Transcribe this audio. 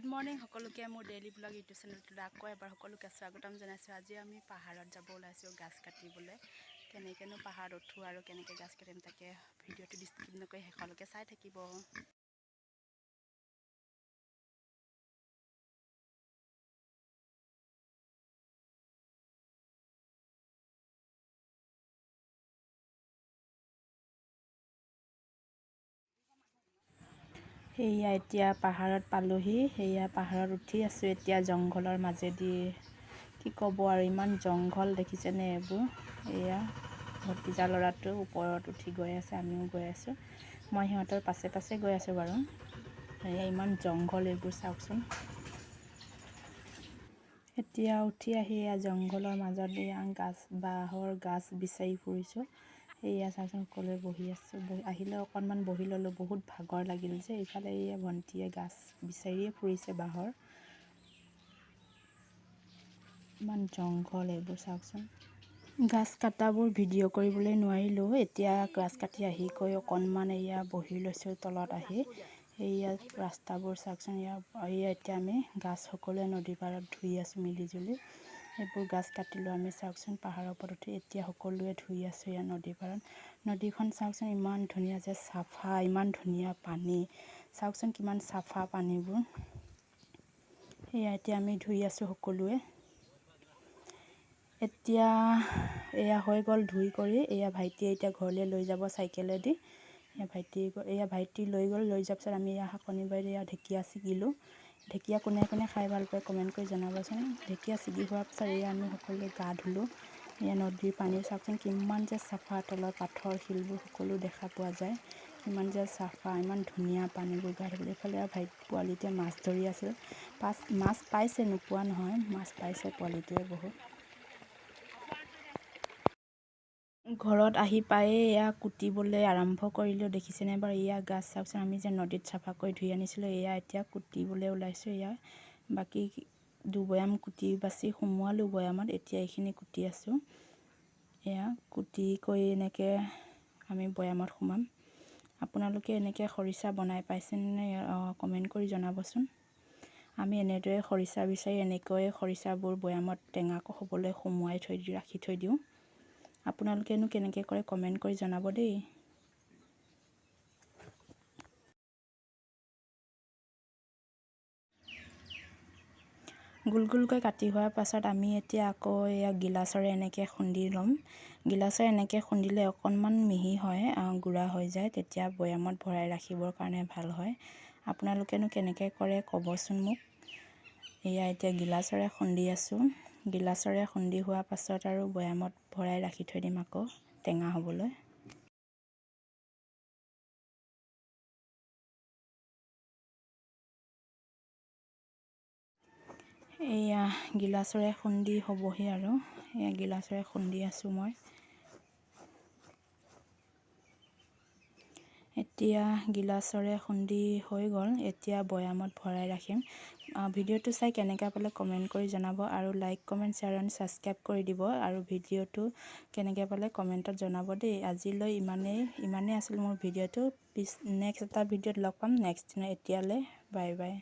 Good morning সকলোকে, মোৰ daily blog YouTube চেনেলটোলৈ আকৌ এবাৰ সকলোকে স্বাগতম জনাইছোঁ। আজি আমি পাহাৰত যাব ওলাইছোঁ গাছ কাটিবলৈ। কেনেকৈনো পাহাৰত উঠোঁ আৰু কেনেকৈ গাছ কাটিম, তাকে ভিডিঅ'টো স্কিপ নকৰি শেষলৈকে চাই থাকিব। সেয়া এতিয়া পাহাৰত পালোহি। সেয়া পাহাৰত উঠি আছোঁ এতিয়া জংঘলৰ মাজেদি। কি ক'ব আৰু, ইমান জংঘল দেখিছেনে এইবোৰ। এয়া ভতিজা ল'ৰাটো ওপৰত উঠি গৈ আছে, আমিও গৈ আছোঁ। মই সিহঁতৰ পাছে পাছে গৈ আছোঁ বাৰু। এয়া ইমান জংঘল এইবোৰ চাওকচোন। এতিয়া উঠি আহি এয়া জংঘলৰ মাজত এয়া গাছ, বাঁহৰ গাছ বিচাৰি ফুৰিছোঁ। এয়া চাওকচোন, সকলোৱে বহি আছোঁ। বহি আহিলে অকণমান বহি ল'লোঁ, বহুত ভাগৰ লাগিল যে। ইফালে এয়া ভণ্টিয়ে গাছ বিচাৰিয়ে ফুৰিছে বাঁহৰ। ইমান জংঘল এইবোৰ চাওকচোন। গাছ কটাবোৰ ভিডিঅ' কৰিবলৈ নোৱাৰিলোঁ। এতিয়া গাছ কাটি আহি গৈ অকণমান এয়া বহি লৈছোঁ তলত আহি। এয়া ৰাস্তাবোৰ চাওকচোন। এয়া এতিয়া আমি গাছ সকলোৱে নদীৰ পাৰত ধুই আছোঁ মিলিজুলি। এইবোৰ গাছ কাটিলোঁ আমি চাওকচোন, পাহাৰৰ ওপৰত উঠি এতিয়া সকলোৱে ধুই আছোঁ ইয়াৰ নদীৰ পাৰত। নদীখন চাওকচোন, ইমান ধুনীয়া যে চাফা, ইমান ধুনীয়া পানী চাওকচোন, কিমান চাফা পানীবোৰ। সেয়া এতিয়া আমি ধুই আছোঁ সকলোৱে। এতিয়া এয়া হৈ গ'ল ধুই কৰি। এয়া ভাইটিয়ে এতিয়া ঘৰলৈ লৈ যাব চাইকেলেদি। এয়া ভাইটি লৈ গ'ল। লৈ যোৱাৰ পিছত আমি এয়া শাকনি বাৰীত এয়া ঢেকীয়া ছিগিলোঁ। ঢেকীয়া কোনে কোনে খাই ভাল পায়, কমেণ্ট কৰি জনাবচোন। ঢেকীয়া ছিগি হোৱাৰ পিছত এয়া আমি সকলোৱে গা ধুলোঁ। এয়া নদীৰ পানী চাওকচোন, কিমান যে চাফা। তলৰ পাথৰ শিলবোৰ সকলো দেখা পোৱা যায়, কিমান যে চাফা, ইমান ধুনীয়া পানীবোৰ গা ধুবলৈ। ইফালে ভাইটি পোৱালিটোৱে মাছ ধৰি আছিল। পাছ মাছ পাইছে, নোপোৱা নহয়, মাছ পাইছে পোৱালিটোৱে বহুত। ঘৰত আহি পায়ে এয়া কুটিবলৈ আৰম্ভ কৰিলোঁ, দেখিছেনে বাৰু? এয়া গাছ চাওকচোন, আমি যে নদীত চাফা কৰি ধুই আনিছিলোঁ। এয়া এতিয়া কুটিবলৈ ওলাইছোঁ। এয়া বাকী দুবৈয়াম কুটি বাচি সোমোৱালোঁ বৈয়ামত। এতিয়া এইখিনি কুটি আছোঁ। এয়া কুটি কৰি এনেকৈ আমি বৈয়ামত সোমাম। আপোনালোকে এনেকৈ খৰিচা বনাই পাইছেনে, কমেণ্ট কৰি জনাবচোন। আমি এনেদৰে খৰিচা বিচাৰি এনেকৈয়ে খৰিচাবোৰ বৈয়ামত টেঙা হ'বলৈ সোমোৱাই থৈ দি ৰাখি থৈ দিওঁ। আপোনালোকেনো কেনেকৈ কৰে, কমেণ্ট কৰি জনাব দেই। গোল গোলকৈ কাটি হোৱাৰ পাছত আমি এতিয়া আকৌ এয়া গিলাচৰে এনেকৈ খুন্দি ল'ম। গিলাচৰে এনেকৈ খুন্দিলে অকণমান মিহি হয়, গুড়া হৈ যায়, তেতিয়া বৈয়ামত ভৰাই ৰাখিবৰ কাৰণে ভাল হয়। আপোনালোকেনো কেনেকৈ কৰে, ক'বচোন মোক। এয়া এতিয়া গিলাচৰে খুন্দি আছোঁ। গিলাচৰে খুন্দি হোৱাৰ পাছত আৰু বৈয়ামত ভৰাই ৰাখি থৈ দিম আকৌ টেঙা হ'বলৈ। এয়া গিলাচৰে খুন্দি হ'বহি আৰু। এয়া গিলাচৰে খুন্দি আছোঁ মই। এতিয়া গিলাচৰে খুন্দি হৈ গ'ল। এতিয়া বৈয়ামত ভৰাই ৰাখিম। ভিডিঅ'টো চাই কেনেকুৱা পালে, কমেণ্ট কৰি জনাব আৰু like, comment, share and subscribe কৰি দিব। আৰু ভিডিঅ'টো কেনেকৈ পালে, কমেণ্টত জনাব দেই। আজিলৈ ইমানেই, ইমানেই আছিল মোৰ ভিডিঅ'টো। পিছ নেক্সট এটা ভিডিঅ'ত লগ পাম নেক্সট দিনা। এতিয়ালৈ বাই বাই।